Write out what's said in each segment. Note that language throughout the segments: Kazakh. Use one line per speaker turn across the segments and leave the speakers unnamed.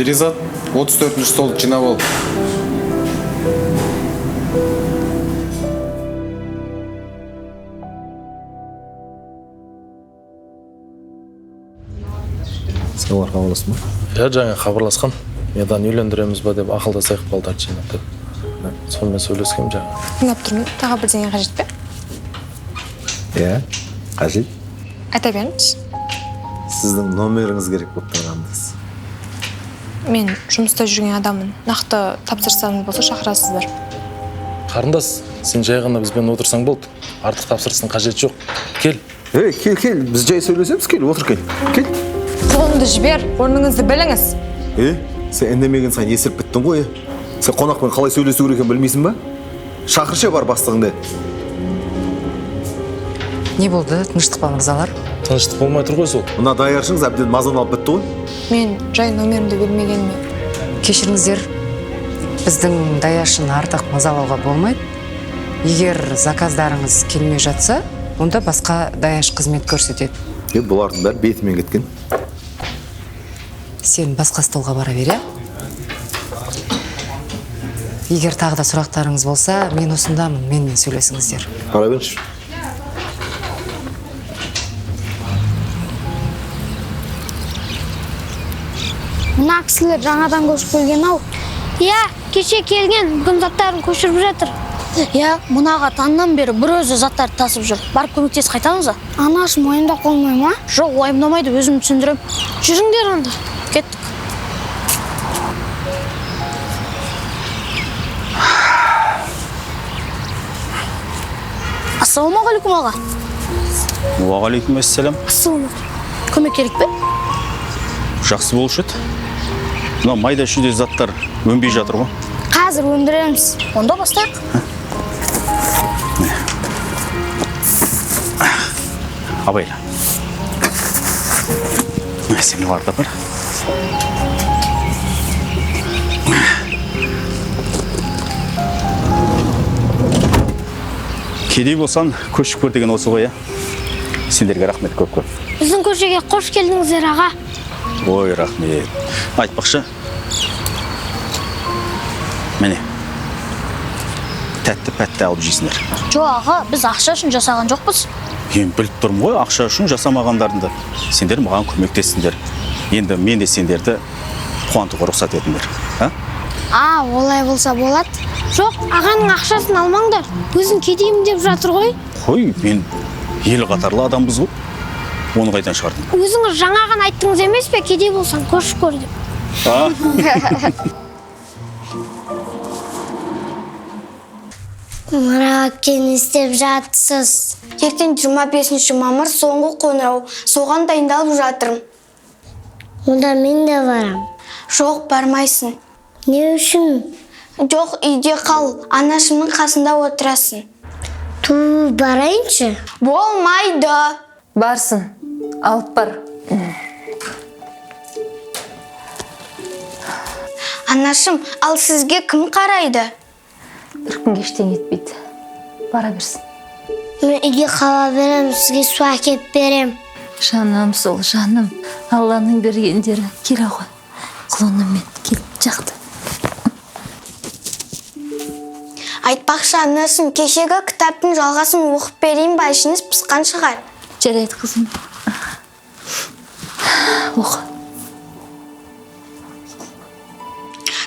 Перизат, 34-ші столды жинап ал.
Сен оларға хабарластың ба?
Иә, жаңа хабарласқан. Мидан үйлендіреміз ба деп ақылдасайық балдарды жинап деп. Сонымен сөйлескем жаңа.
Тыңдап тұрмын. Тағы бірдеңе қажет пе?
Иә, қажет.
Айта беріңізші.
Сіздің номеріңіз керек болып тұрғандыз.
Мен жұмыста жүрген адаммын. Нақты тапсырыстарыңыз болса шақырасыздар.
Қарындас, сен жай ғана бізбен отырсаң болды. Артық тапсырыстың қажеті жоқ. Кел.
Ей, кел, кел, біз жай сөйлесеміз, кел, отыр, кел. Кел.
Қолыңды жібер, орныңызды біліңіз.
Е, сен үндемеген сайын есіріп біттің ғой. Сен қонақпен қалай сөйлесу керек екенін білмейсің ба? Шақыршы бар бастығыңды.
Не болды, тыныштық па, мырзалар?
Тыныштық болмай тұр ғой сол.
Мына даяршыңыз әбден мазаны алып бітті ғой.
Мен жай номерімді бермегеніме.
Кешіріңіздер, біздің даяшыны артық мазалауға болмайды. Егер заказдарыңыз келмей жатса, онда басқа даяш қызмет көрсетеді.
Е, бұлардың бәрі бетімен кеткен.
Сен басқа столға бара бер, иә? Егер тағы да сұрақтарыңыз болса, мен осындамын, менімен сөйлесіңіздер.
Бара беріңізші.
Мына кісілер жаңадан көшіп келген ау. Иә, кеше келген, бүгін заттарын көшіріп жатыр. Иә, мына аға таңнан бері бір өзі заттарды тасып жүр. Барып көмектесіп қайтамыз ба? Анашым уайымдап қалмай ма? Жоқ, уайымдамайды, өзім түсіндірем. Жүріңдер онда. Кеттік. Ассалаумағалейкум аға.
Уағалейкум ассалам.
Ассалаумағалейкум. Көмек керек пе?
Жақсы болушы еді. Мына майда шүйде заттар өнбей жатыр ғой.
Қазір өндіреміз. Онда бастайық.
Абайла. Сен мыналарды апар. Кедей болсаң, көшіп көр деген осы ғой, иә? Сендерге рахмет көп-көп.
Біздің көшеге қош келдіңіздер, аға.
Ой, рахмет. Айтпақшы, міне, тәтті-пәтті алып жейсіңдер.
Жоқ, аға, біз ақша үшін жасаған жоқпыз.
Енді біліп тұрмын ғой, ақша үшін жасамағандарыңды. Сендер маған көмектестіңдер. Енді мен де сендерді қуантуға рұқсат етіңдер. А?
А, олай болса болады. Жоқ, ағаның ақшасын алмаңдар. Өзін кедеймін деп жатыр ғой.
Қой, мен ел қатарлы адамбыз ғой. Оны қайдан шығардың?
Өзіңіз жаңа ғана айттыңыз емес пе, кедей болсаң көшіп көр деп.
А?
Мына әпке, не істеп жатсыз? Ертең 25 мамыр соңғы қоңырау. Соған дайындалып жатырмын.
Онда мен де барам.
Жоқ, бармайсың.
Не үшін?
Жоқ, үйде қал. Анашымның қасында отырасың.
Ту, барайыншы.
Болмайды.
Барсын, алып бар.
Анашым, ал сізге кім қарайды?
Бір күнге ештеңе етпейді. Бара берсін.
Мен үйге қала берем, сізге су әкеліп берем.
Жаным сол, жаным. Алланың бергендері. Келе ғой. Құлыныммен кел, жақты.
Айтпақшы, анашым, кешегі кітаптың жалғасын оқып берейін ба, ішіңіз пысқан шығар.
Жарайды, қызым. Оқы.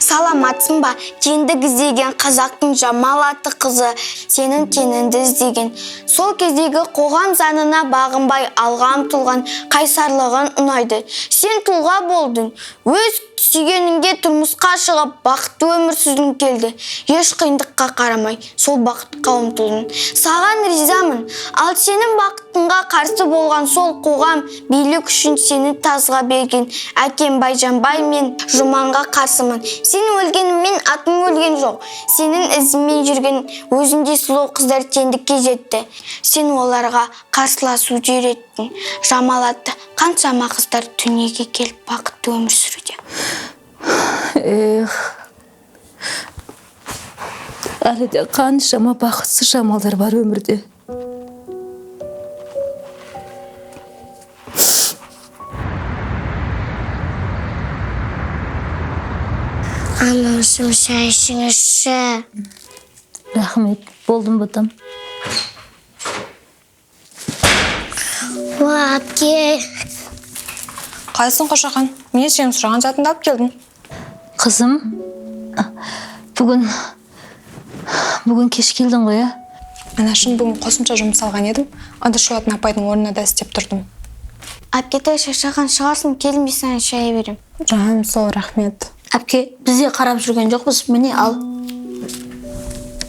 Саламатсың ба, теңдік іздеген қазақтың Жамал атты қызы, сенің теңіңді іздеген. Сол кездегі қоғам заңына бағынбай алға ұмтылған қайсарлығын ұнайды. Сен тұлға болдың, өз сүйгеніңге тұрмысқа шығып, бақытты өмір сүргің келді. Еш қиындыққа қарамай, сол бақытқа ұмтылдың. Саған ризамын, ал сенің бақытыңға қарсы болған сол қоғам билік үшін сені тазға берген әкем Байжанбай мен Жұманға қарсымын. Сен өлгенімен атың өлген жоқ. Сенің ізіңмен жүрген өзіңдей сұлу қыздар теңдікке жетті. Сен оларға қарсыласуды үйреттің. Жамал атты қаншама қыздар дүниеге келіп бақытты өмір сүруде.
Эх, әлі де қаншама бақытсыз Жамалдар бар өмірде.
Анашым, шай ішіңізші.
Рахмет, болдым ботам.
Уа, әпке.
Қалайсың, Қошақан? Міне, сенің сұраған затыңды алып келдім.
Қызым, бүгін кеш келдің ғой, ә?
Анашым, бүгін қосымша жұмыс алған едім. Ыдыс жуатын апайдың орнына да істеп тұрдым.
Әпкетай, шаршаған шығарсың, кел, мен саған шай беремін.
Жаным сол, рахмет.
Әпке, біз де қарап жүрген жоқпыз, міне ал.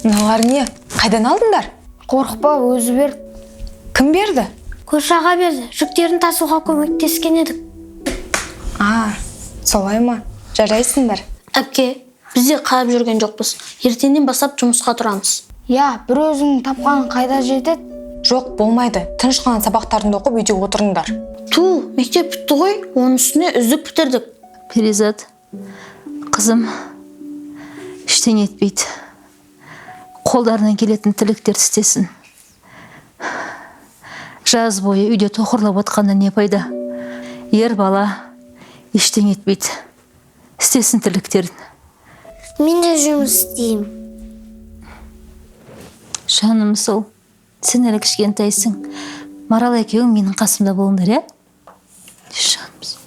Мыналар не? Қайдан алдыңдар?
Қорықпа, өзі берді.
Кім берді?
Көрші аға берді, жүктерін тасуға көмектескен едік.
А, солай ма? Жарайсыңдар.
Әпке, біз де қарап жүрген жоқпыз. Ертеңнен бастап жұмысқа тұрамыз.
Иә, бір өзіңнің тапқаның қайда жетеді?
Жоқ, болмайды. Тыныш қана сабақтарыңды оқып үйде отырыңдар.
Ту, мектеп бітті ғой, оның үстіне үздік бітірдік.
Перизат, қызым, ештеңе етпейді. Қолдарынан келетін тірліктерді істесін. Жаз бойы үйде тоқырлап отқаннан не пайда? Ер бала ештеңе етпейді. Істесін тірліктерін.
Мен де жұмыс істеймін.
Жаным сол, сен әлі кішкентайсың. Марал екеуің менің қасымда болыңдар, иә? Жаным сол.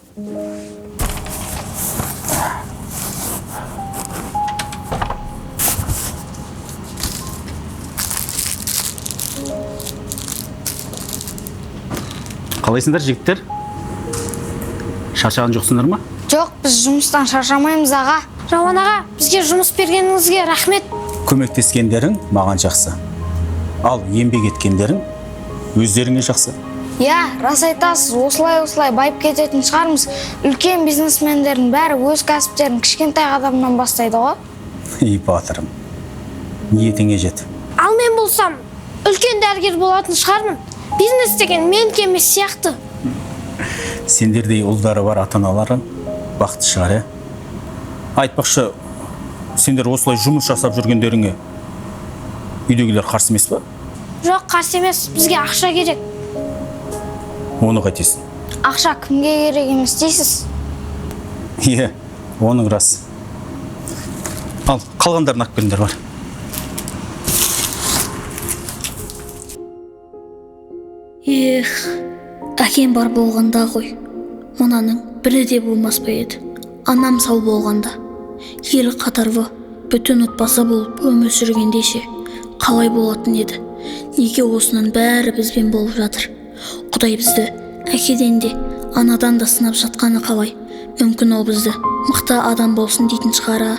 Қалайсыңдар, жігіттер? Шаршаған жоқсыңдар ма?
Жоқ, біз жұмыстан шаршамаймыз, аға.
Рауан аға, бізге жұмыс бергеніңізге рахмет.
Көмектескендерің маған жақсы. Ал еңбек еткендерің өздеріңе жақсы.
Иә, рас айтасыз, осылай-осылай байып кететін шығармыз. Үлкен бизнесмендердің бәрі өз кәсіптерін кішкентай қадамнан бастайды ғой.
Ей, батырым, ниетіңе жет.
Ал мен болсам, үлкен дәрігер болатын шығармын. Бизнес деген мен емес сияқты.
Сендердей ұлдары бар ата-аналары бақытты шығар, ә? Айтпақшы, сендер осылай жұмыс жасап жүргендеріңе үйдегілер қарсы емес па?
Жоқ, қарсы емес, бізге ақша керек.
Оны қайтесің?
Ақша кімге керек емес дейсіз?
Иә, оның рас. Ал, қалғандарын алып келіңдер, бар.
Эх, әкем бар болғанда ғой, мынаның бірі де болмас па еді. Анам сау болғанда, ел қатарлы бүтін отбасы болып өмір сүргенде ше, қалай болатын еді? Неге осының бәрі бізбен болып жатыр? Құдай бізді әкеден де, анадан да сынап жатқаны қалай? Мүмкін ол бізді мықты адам болсын дейтін шығар, а?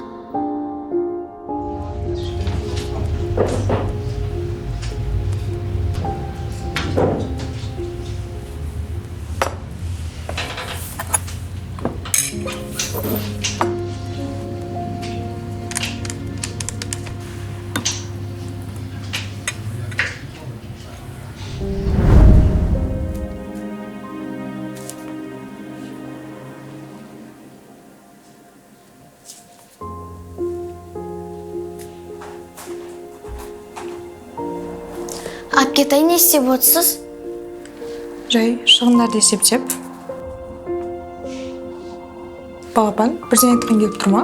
Әпкетай, не істеп отырсыз?
Жай, шығындарды есептеп. Балапан, бірдеңе айтқың келіп тұр ма?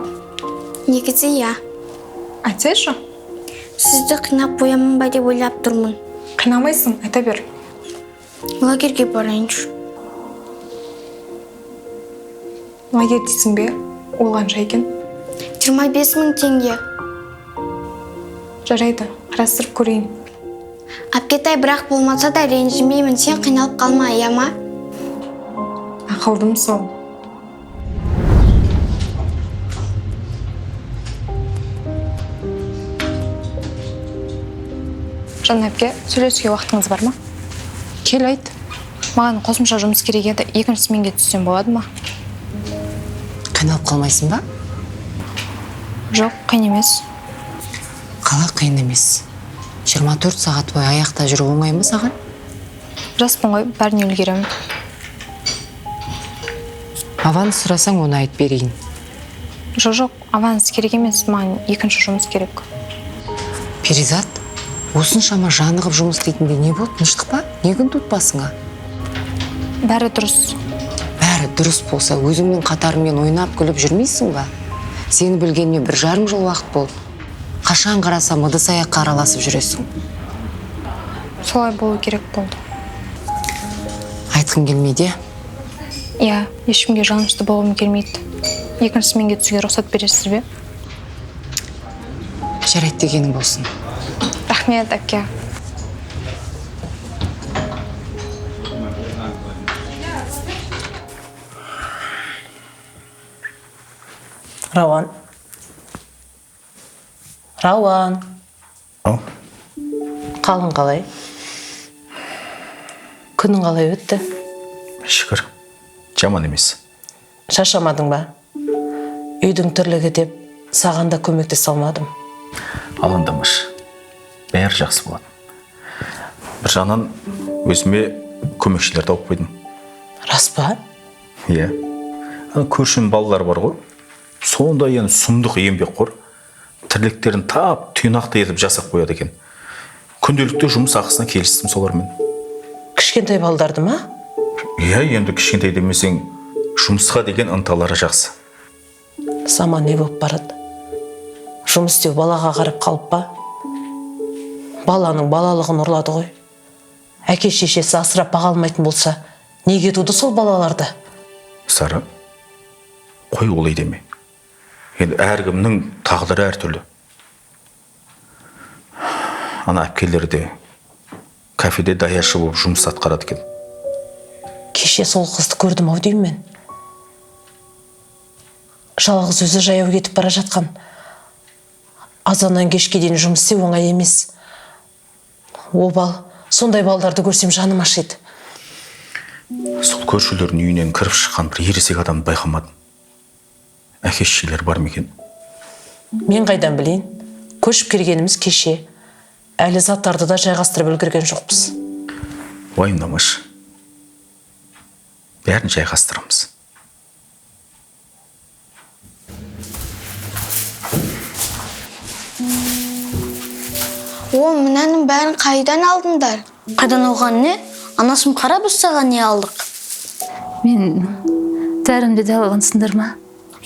Негізі, иә.
Айтсайшы.
Сізді қинап қоямын ба деп ойлап тұрмын.
Қинамайсың, айта бер.
Лагерьге барайыншы.
Лагерь дейсің бе? Ол қанша екен?
25 мың теңге.
Жарайды, қарастырып көрейін.
Әпкетай, бірақ болмаса да ренжімеймін, сен қиналып қалма, иә ма?
Ақылдым сол. Жанна әпке, сөйлесуге уақытыңыз бар ма?
Кел, айт.
Маған қосымша жұмыс керек еді, екінші сменге түссем болады ма?
Қиналып қалмайсың ба?
Жоқ, қиын емес.
Қалай қиын емес? 24 сағат бойы аяқта жүру оңай ма саған?
Жаспын ғой, бәріне үлгеремін.
Аванс сұрасаң, оны айтып берейін.
Жоқ, аванс керек емес, маған екінші жұмыс керек.
Перизат, осыншама жанығып жұмыс істейтіндей не болды? Тыныштық па? Не күн туды басыңа?
Бәрі дұрыс.
Бәрі дұрыс болса, өзіңнің қатарыңмен ойнап күліп жүрмейсің ба? Сені білгеніме 1,5 жыл уақыт болды. Қашан қарасам ыдыс аяққа араласып жүресің.
Солай болу керек болды.
Айтқым келмейді.
Иә, ешкімге жалынышты болғым келмейді. Екінші сменге түсуге рұқсат бересіз бе?
Жарайды дегенің болсын.
Рахмет, әпке.
Рауан. Рауан.
Ау.
Қалың қалай? Күнің қалай өтті?
Шүкір. Жаман емес.
Шаршамадың ба? Үйдің тірлігі деп саған да көмектесе алмадым.
Алаңдамашы. Бәрі жақсы болады. Бір жағынан өзіме көмекшілер тауып қойдым.
Рас па?
Иә. Ана көршінің балалары бар ғой. Сондай енді сұмдық еңбекқор. Тірліктерін тап тұйнақтай етіп жасап қояды екен. Күнделікті жұмыс ақысына келістім солармен.
Кішкентай балдарды ма?
Иә, енді кішкентай демесең, жұмысқа деген ынталары жақсы.
Заман не болып барады? Жұмыс істеу балаға қарап қалып па? Баланың балалығын ұрлады ғой. Әке шешесі асырап баға алмайтын болса, неге туды сол балаларды?
Сара, қой олай деме. Енді әркімнің тағдыры әртүрлі. Ана әпкелері де кафеде даяшы болып жұмыс атқарады екен.
Кеше сол қызды көрдім ау деймін мен. Жалғыз өзі жаяу кетіп бара жатқан. Азаннан кешке дейін жұмыс істеу оңай емес. Обал, сондай балдарды көрсем жаным ашиды.
Сол көршілердің үйінен кіріп шыққан бір ересек адамды байқамадым. Әке шешелері бар ма екен?
Мен қайдан білейін? Көшіп келгеніміз кеше. Әлі заттарды да жайғастырып үлгерген жоқпыз.
Уайымдамашы. Бәрін жайғастырамыз.
О, мынаның бәрін қайдан алдыңдар?
Қайдан алған не? Анасым қара, біз саған не алдық?
Мен дәрімді де алғансыңдар ма?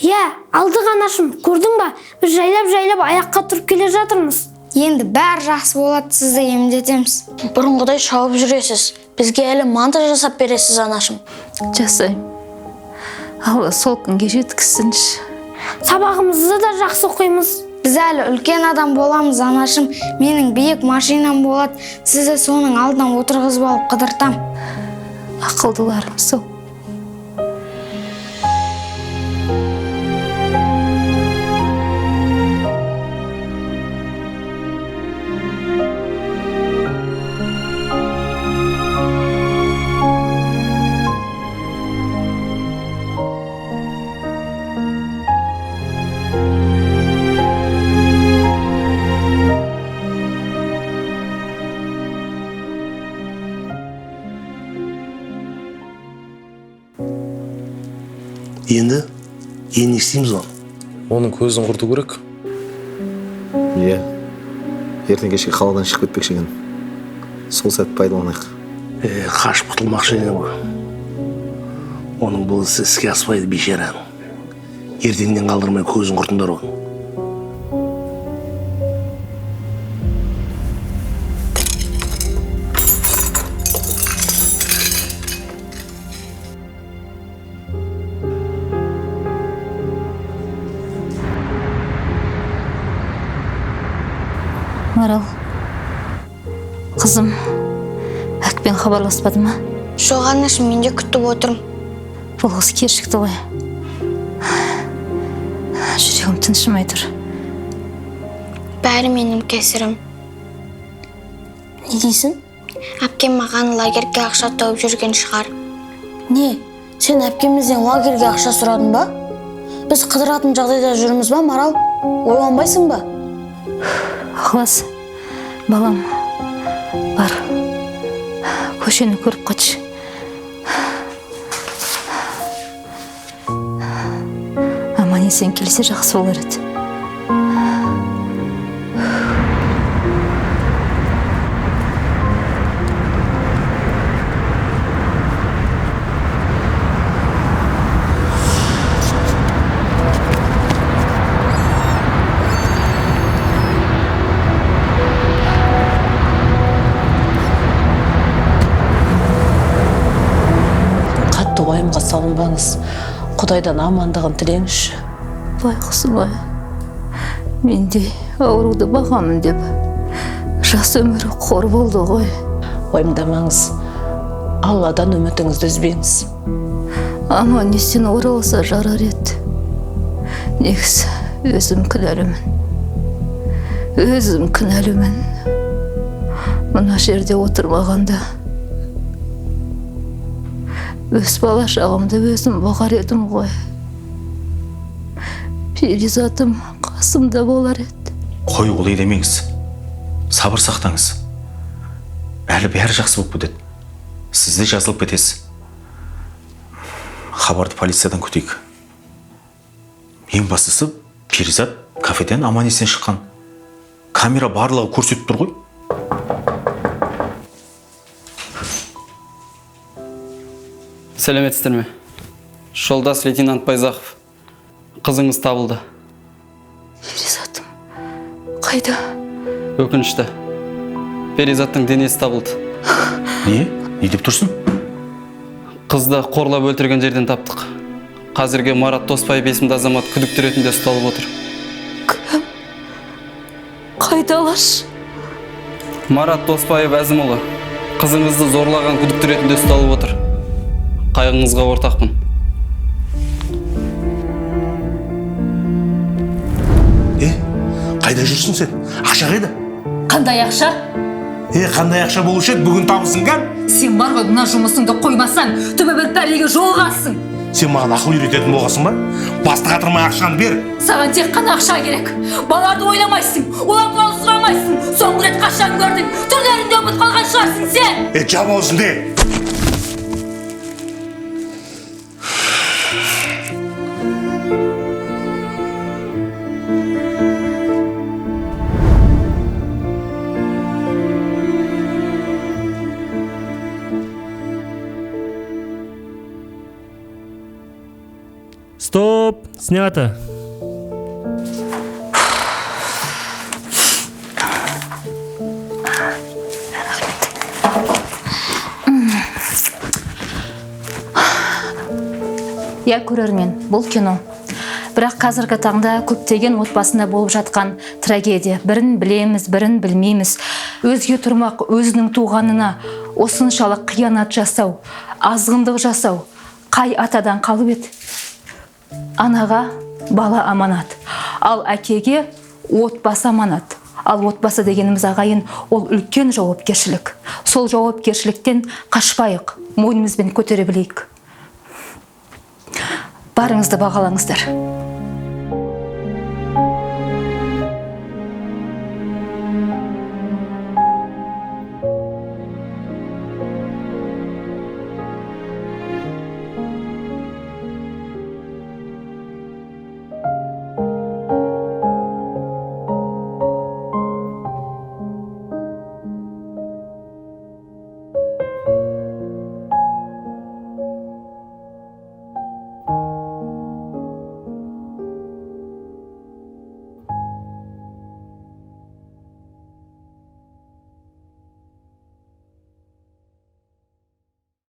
Иә, алдық анашым. Көрдің ба? Біз жайлап-жайлап аяққа тұрып келе жатырмыз.
Енді бәрі жақсы болады, сізді емдетеміз.
Бұрынғыдай шауып жүресіз. Бізге әлі манта жасап бересіз, анашым.
Жасаймын. Алла сол күнге жеткізсінші.
Сабағымызды да жақсы оқимыз.
Біз әлі үлкен адам боламыз, анашым. Менің биік машинам болады. Сізді соның алдына отырғызып алып қыдыртам.
Ақылдыларым сол.
Енді не істейміз оны?
Оның көзін құрту керек.
Иә. Ертең кешке қаладан шығып кетпекші екен. Сол сәт пайдаланайық.
Қашып құтылмақшы екен ғой. Оның бұл ісі іске аспайды бейшараның. Ертеңнен қалдырмай көзін құртыңдар оның.
Марал, қызым, әкпен хабарласпады ма?
Жоқ, анашым, мен де күтіп отырмын.
Бұл қыз кешікті ғой. Жүрегім тыншымай тұр.
Бәрі менің кесірім.
Не дейсің?
Әпкем маған лагерге ақша тауып жүрген шығар.
Не, сен әпкемізден лагерге ақша сұрадың ба? Біз қыдыратын жағдайда жүрміз ба, Марал? Ойланбайсың ба?
Ықылас, балам, бар, көшені көріп қайтшы. Аман есен келсе жақсы болар еді.
Уайымға салынбаңыз. Құдайдан амандығын тілеңізші.
Байғұсым ай, мендей ауруды бағамын деп жас өмірі қор болды ғой.
Уайымдамаңыз. Алладан үмітіңізді үзбеңіз.
Аман есен оралса жарар еді. Негізі өзім кінәлімін. Өзім кінәлімін. Мына жерде отырмағанда өз бала шағымды өзім бағар едім ғой. Перизатым қасымда болар еді.
Қой, олай демеңіз. Сабыр сақтаңыз. Әлі бәрі жақсы болып кетеді. Сіз де жазылып кетесіз. Хабарды полициядан күтейік. Ең бастысы, Перизат кафеден аман есен шыққан. Камера барлығы көрсетіп тұр ғой.
Сәлеметсіздер ме? Жолдас лейтенант Байзақов. Қызыңыз табылды.
Перизатым қайда?
Өкінішті. Перизаттың денесі табылды.
Не? Не деп тұрсың?
Қызды қорлап өлтірген жерден таптық. Қазіргі Марат Доспаев есімді азамат күдікті ретінде ұсталып отыр.
Кім? Қайдалаш?
Марат Доспаев Әзімұлы. Қызыңызды зорлаған күдікті ретінде ұсталып отыр. Қайғыңызға ортақпын.
Қайда жүрсің сен? Ақша қайда?
Қандай ақша?
Қандай ақша болушы еді? Бүгін табысың кәм?
Сен бар ғой, мына жұмысыңды қоймасаң, түбі бір пәлеге жолығасың.
Сен маған ақыл үйрететін болғасың ба? Басты қатырмай ақшаны бер.
Саған тек қана ақша керек. Балаларды ойламайсың, олар туралы сұрамайсың. Соңғы рет қашан көрдің? Түрлерін де ұмытып қалған шығарсың сен.
Жап аузыңды.
Стоп, снято.
Я көрермен, бұл кино. Бірақ қазіргі таңда көптеген отбасында болып жатқан трагедия. Бірін білеміз, бірін білмейміз. Өзге тұрмақ өзінің туғанына осыншалық қиянат жасау, азғындық жасау қай атадан қалып еді? Анаға бала аманат, ал әкеге отбасы аманат. Ал отбасы дегеніміз ағайын, ол үлкен жауапкершілік. Сол жауапкершіліктен қашпайық, мойнымызбен көтере білейік. Барыңызды бағалаңыздар.